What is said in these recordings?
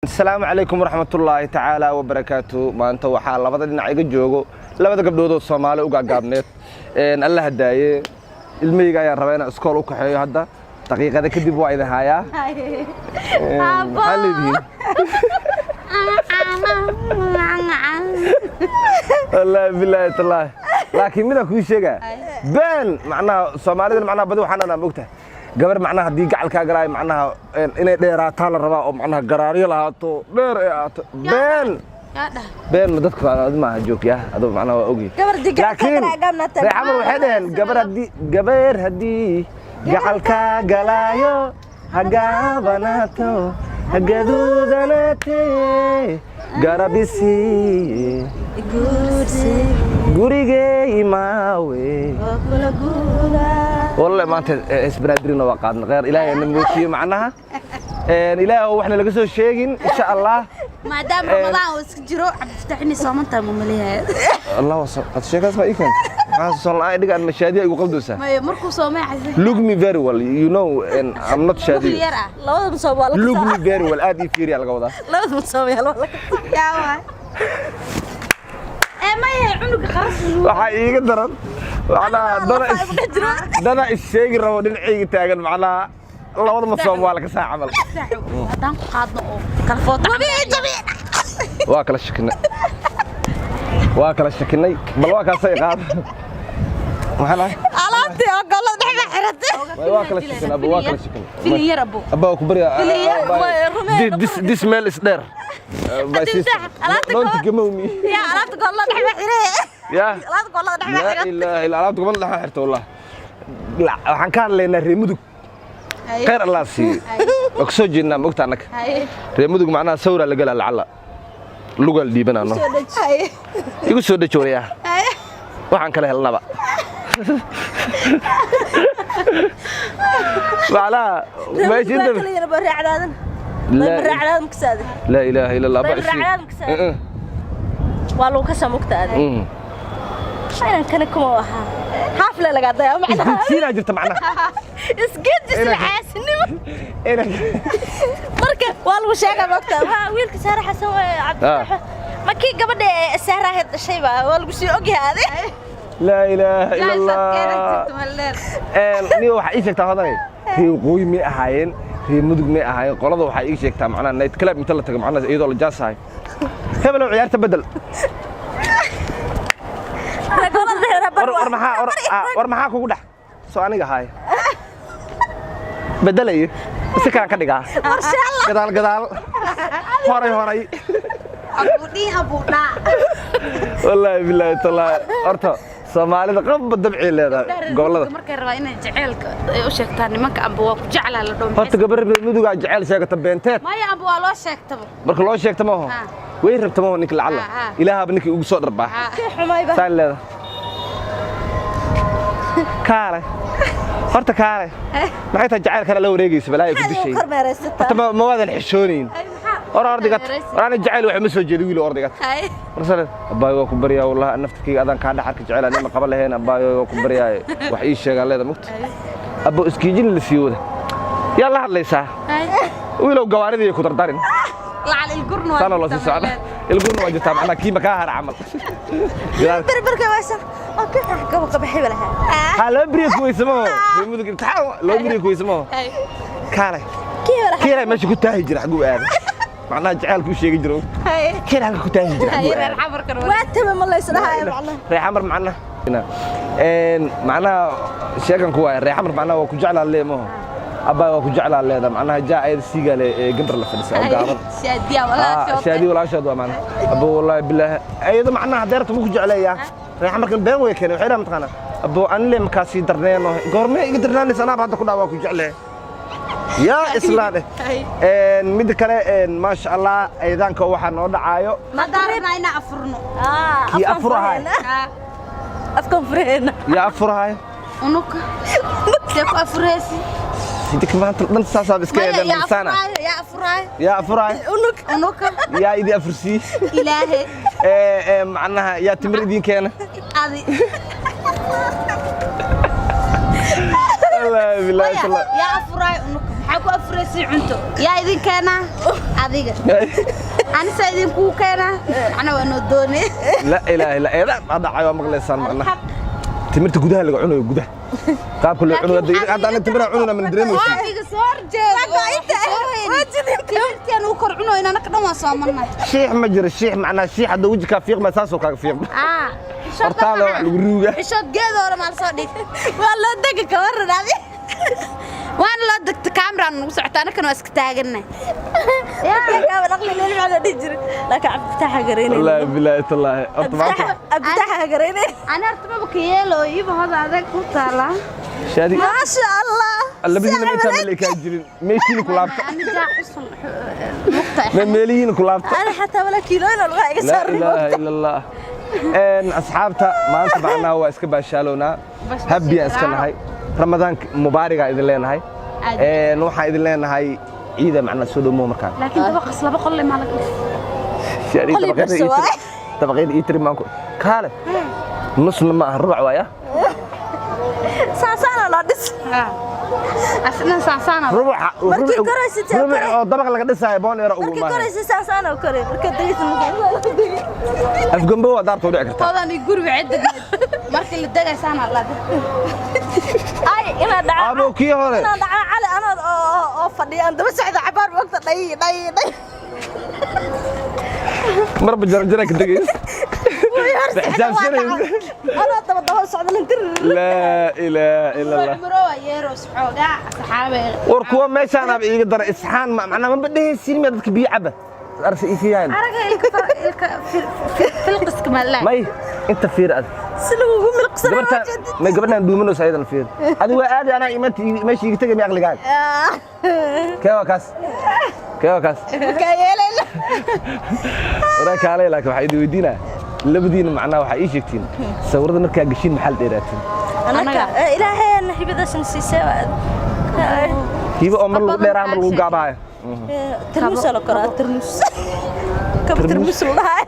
Asalaamu calaykum waraxmatullaahi tacaala wabarakaatu. Maanta waxaa labada dhinac iga joogo labada gabdhoodoo Soomaali u gaagaabneed. Alla hadaaye, ilmahayga ayaan rabaa inaan iskool u kaxeeyo hadda. Daqiiqada kadib waa idin hayaa. Maxaa leedihiin? Wallaahi bilaahi tallaahi, laakiin midaan kuu sheegaa been macnaha Soomaalida macnaha badi waxaan anaa mogtahay gabar macnaha haddii gacalkaa galaayo macnaha inay dheeraataa la rabaa oo macnaha garaaryo lahaato, dheer ay ahaato. Been been ma dadka adi maaha joogya adoo macnaha waa ogyihin. Gabar haddii gacalkaa Laakiin galaayo gaabnaataa. Reer Xamar waxay dhaheen gabar haddii gacalkaa galaayo ha gaabanaato, ha gaduudanaatee, garabisii gurigey imaawe. Walle maanta isbanaadirina waa qaadna. Kheer Ilaahay na mootiyo macnaha. Ilaahay oo waxna laga soo sheegin, insha Allah. Maadaama Ramadaan uu iska jiro, Cabdifataax inay soomantahay ma maleeyahay? Allah wasa qad sheekaas ma ii keentay. Maxaa soon la'aan dhigaan mashaadiya igu qaldoosaa? Maya, markuu soomay xasan. Look me very well, you know, and I'm not shaadiyo. Yar ah. Labada musoob waa la Look me very well, aad ii fiiriya laga wadaa. Labada musoob waa la Yaa waay ee maya, cunuga qaras. Waxaa iiga daran macnaha dana is sheegi rabo dhinacayga taagan, macnaha labada masoom waa laga saa camal. Haddaan ku qaadno oo kala foota. Waa kala shakinay, waa kala shakinay. Bal waa kaasay qaad, maxaa dhahay? Alaabtii oo golada dhex baa xiratay. Waa kala shakinay abo, waa kala shakinay. Filin yar abo. Abba, waa ku baryaa. Rumee. This meel is dheer. My sister. Alaabta don't gamow me. Yaa alaabta golada dhex baa xiray. Ya. Alaabta golada dhex baa laa xiratay. Ilaaha illa, alaabta gobol dhex xirta wallah. Waxaan ka hadlaynaa reer Mudug. Khayr Allah siiyo, waa ku soo jeednaa mogta annaga reer Mudug. Macnaha sawraa la gelaa, lacalla lugaa la dhiibanaa. Igu soo dheji wariyaa, waxaan kala helnaba macnaha meesha inta laa ilaaha illa Allah. Reer Raacdaadan kasaade. Waa lagu kasaa mugta ade. Inaan kana kuma ahaa xaafle lagaa dayaa macnaha. Isgudsiinaa jirta macnaha. Isgedis xaasinimo. Marka waa lagu sheegaa mogta, waa wiilka Saare Xasan waa Cabdi, ma kii gabadha ee Saare ahayd dhashay baa waa lagu sii ogyahay ade. Laa ilaaha illa Allah. Niyo, waxaa ii sheegtaa hodanay, reer waqooyi may ahaayeen, reer Mudug may ahaayeen qolada? Waxaa ii sheegtaa macnaha night club inta la tago, macnaha iyadoo la jaasahay, hebelow ciyaarta bedel. War maxaa war maxaa kugu dhex soo aniga ahaay bedelayo si kaan ka dhigaa, gadaal gadaal, horay horay. Wallaahi bilaahi tallaahi, horta Soomaalida qofba dabcii leedahay gobollada. Markay rabaa inay jaceylka ay u sheegtaan nimanka, amba waa ku jeclaa la dhaho. Horta gabar reer Mudugaa jeceyl sheegata beenteed. Maya, amba waa loo sheegtaba. Marka loo sheegta maaho way rabta maaho ninka lacalla ilaahaba ninkii ugu soo dharbaa saan leedahay. Kaale horta, kaale, maxay tahay jacaylkana la wareegaysa balaayo ku dishay? Horta ma waadan xishoonayn? Or ordigat, war ani jacayl waxa ma soo jeedo wiil, ordigat. Marsale abbaayo, waa ku baryaa wallahi, naftirkayga adaan kaa dhaxarka jecel aan ma qaban lahayn. Abbaayo, waa ku baryaa, wax ii sheegaa leeda mugta. Abbo, iskiijin la sii wada, yaa la hadlaysaa wiilow? Gawaaridii ku dardarin. Lacal ilgurna waa. Saana loo sii socda, ilgurna waa jirtaa macnaha kii makaa hara camal. Berberka waysan oo ka gabo qabaxay lahaa. Ha laba beriya ku weysamo reer Mudug, imtixaan laba beriya ku weysamo. Kaale, kiilaa meesha ku taahi jira xaguu aaday? Macnaha jacaylku u sheegi jiro kiila halka ku taahi jira xaguu aaday? Waa taba ma lays dhahayo macnaha. Reer Xamar macnaha macnaha sheekan ku waaya reer Xamar macnaha waa ku jeclaa lee maho, abbaa waa ku jeclaa leeda macnaha jaa ayada siigaa le ee gambar la fadhisa oo gaaban. Shaadiya walaashood waa macnaha. Abbo, wallaahi bilaahi, ayada macnaha deerta ma ku jecleeyaa. Reer Xamarkan been way keenay. Waxay dhaha mataqaanaa, abbo, anile makaa sii darneeno, goormee iga darnaanaysa? Anaaba hadda ku dhaa waa ku jeclee yaa islaane. Midda kale, maasha Allah, aydaanka waxaa noo dhacaayo. Ma daarnaa inaa afurno? Kii afurahay? Afkan furahayna. Yaa afurahay? Unuka see ku afureysi? Idinka maanta dhan saasaab iska eedan bilsaana. Yaa afuraayo? Yaa afurahay? Unug. Unuka. Yaa idin afursii? Ilaahe. Macnaha yaa timir idin keena? Adi. Wallaahi bilaahi. Yaa afuraayo unuka? Maxaa ku afuraysay cunto? Yaa idin keenaa? Adiga. Anisa idinkuu keenaa? Macna waa noo doone. La ilaaha illa eeda ma dhacay, waa maqlaysaan macnaha. Timirta gudaha laga cunayo, gudaha qaabka loo cunayo. Hadda aniga timiraha cununa man dareemaysin. Adiga soo horjeedo. Timirtaan uu kor cunoyna, anaka dhan waa soomanay. Shiix ma jiro, shiix macnaha, shiix hadda weji kaa fiiqma, saasoo kaaga fiiqma. Hortaada wax lagu ruuga. Xishood geedoora maal soo dhig. Waa loo dega, ka waran adi? Waana loo degta, kaamiraan nagu socota, anakana waa iska taaganay. Kaaba dhaqli leel maxaa la dhihi jiray, laakiin Cabdifitaaxa garaynay. Wallaahi bilaahi tallaahi, horta maanta Cabdifitaaxa garaynay. Ani horta maba ka yeelo, iba hoda adag ku taalaa. Shaadi. Maasha Allah. Labadiina ma intaa meel ay kaa jirin, meeshiina ku laabta. Ani jaa xusun lugta. Meelihiina ku laabta. Ana xataa wala kiilooyin lugaha iga laa saarin. Ilaaha ila Allah. Asxaabta, maanta macnaha waa iska baashaalownaa, happy-aan iska nahay, Ramadaan mubaarigaa idin leenahay. Waxaan idin leenahay ciida macnaha soo dhowo markaan. Laakiin dabaqas laba qol maa laga dhis. Shaadi. Qol iyo Dabaqyada barso ii tiri, dabaqyada ii tiri, maanku kaale nusna ma aha, rubac waaya. Saasaana loo dhis. Asna saasaana. Rubuca. Markii koraysid, see rubuc koray. Oo dabaq laga dhisaayo boon era ugu Markii maaha. koraysa saasaana u koray, marka degaysa Afgombo waa daarta u dhici kartaa. Hodan iyo guriga cidda markii la degay saana la. Ay, inaa dhaca. Abo kii hore. Inaa dhaca cali anoo oo fadhiya aan daba socda cabaar moogta, dhay dhay dhay. Marba jaranjara ka degays. Xisaabsanaysa. Anoo daba daba socda lantir. Laa ilaaha ila Allah. Cumro waa yeero xoogaa asxaabe. War kuwa meeshaan aaba iiga dara isxaan, macnaa maba dhehaysiin miya dadka biyo caba arse isiiyaan. Araga ilka ilka filqiska ma la. May inta fiir ad. Si lagugu milqsanay. Gabartaan may, gabadhaan dhuumanayso ayadana fiir. Adi waa aadi, anaa imaanta meesha iiga tegay, mi aqligaaga kee waa kaas, kee waa kaas? Markaa yeelayna. Waraa kaalay, laakiin waxaa idin weydiinaa labadiina, macnaha waxaa ii sheegtiin sawirada markaa gashiin maxaa la dheeraatiin? Anaka ilaahayna hibadaasna siisay. Hibo oo mar lagu dheeraa, mar lagu gaabaayo. Tarmuusa la koraa, tarmuus kaba, tarmuus la dhahaa.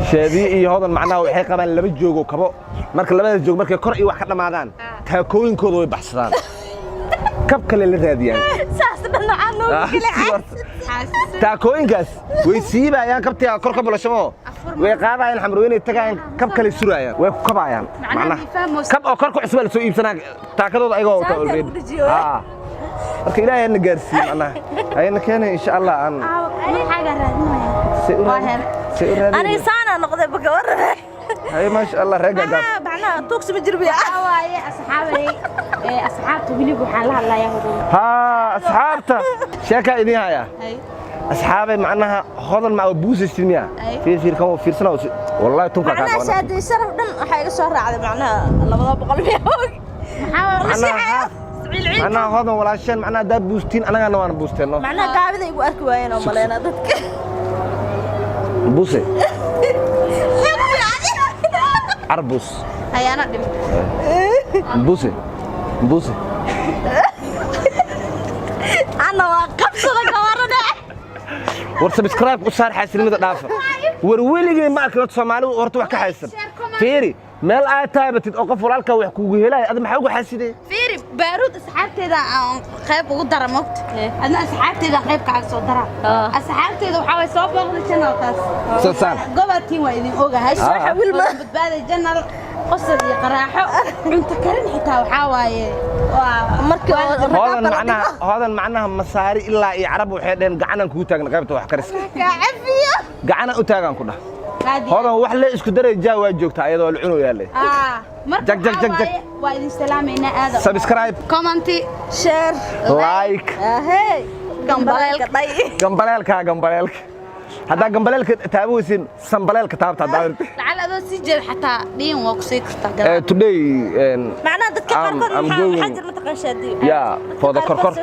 Shaadiye iyo Hodan macnaha waxay qabaan laba joogoo kabo. Marka labadaas joog markay kor iyo wax ka dhammaadaan, taakooyinkooda way baxsadaan, kab kale la raadiyaan. Saas dhanacaa noogu kale. Taakooyinkaas way siibayaan, kabtii kor ka bulashamo way qaadayaan, xamrooyinay tagayaan, kab kale suraayaan, way ku kabaayaan. Macnaha macnaha kab oo kor ku cusub la soo iibsanaa, taakadooda ayagoo wata Saanta already. lagu dejiyo. Haa. Marka Ilaahay na gaarsiiyo, macnaha ayna keenay insha Allah aan Maxaaga raadinaya? say u Waa raadin hel. say u raadin. Aniga saanaa noqday baka waran. Haye, maasha Allah, reer gaagaab. Macnaha tuugsi ma jirbiya. Waxaa waaye asxaabay, ee asxaabta weliba waxaan la hadlayaa Hodan. Haa, asxaabta sheekaa idiin haya. Asxaabay, macnaha Hodan ma buusaysid miya? Ay. Fiir fiir kan fiirsana, wallahi tunka kaa Macnaha qaban. Shaadi sharaf dhan waxaa iga soo raacday macnaha 200 miya og. Maxaa Macnaha macnaha Hodan walaasheen, macnaha haddaa buustiin anagana waana buusteenno. Macnaha gaabida igu arki waayeen oo maleynaa dadka. Buuse carbus. Ayaana dhim. Buuse buuse. Ana waa qabsada gabarada. War subscribe u saar, xaasilnimada dhaafa. War weligay ma arkin horta Soomaalidu horta wax ka xaysan. Fiiri meel aad taabatid oo qof walaalkaa wax kuugu helaya, adi maxaa uga xaasidee? Fiiri baaruud, asxaabteeda aan qayb ugu dara mogta, adna asxaabteeda qayb kaaga soo dara. Asxaabteeda waxaa way soo booqday channelkaas. Soo saar. Gobatiin waa idin ogahay. Ah. Wiil badbaaday channel, qosol iyo qaraaxo, cunto karin xitaa waxaa waaye waa Markii oo Hodan macnaha, Hodan macnaha Masaari ilaa iyo Carab waxay dhaheen gacanaan kugu taagna qaybta wax kariska. Kaa cafiyo. Gacanaan u taagaan ku dhah. Qaadi. Hodan wax le isku daray jaa waa joogtaa ayadoo la cunayaa le. Ah, marka Jag, jag, waxaa jag, jag. waaye, waa idin salaamaynaa aada. Subscribe, comment, share, like, ahey, gambaleelka. Dhay. Gambaleelka, gambaleelka, haddaa gambaleelka taabaweysin, sambaleelka taabta haddaa rabtid. Lacal adoo sii jeeda xataa dhiin waa ku sii kartaa Eh, gadaal. today Macnaha dadka qaarkood I'm maxaa going maxaa jir mataqaan, Shaadi? Yeah, for the korkor.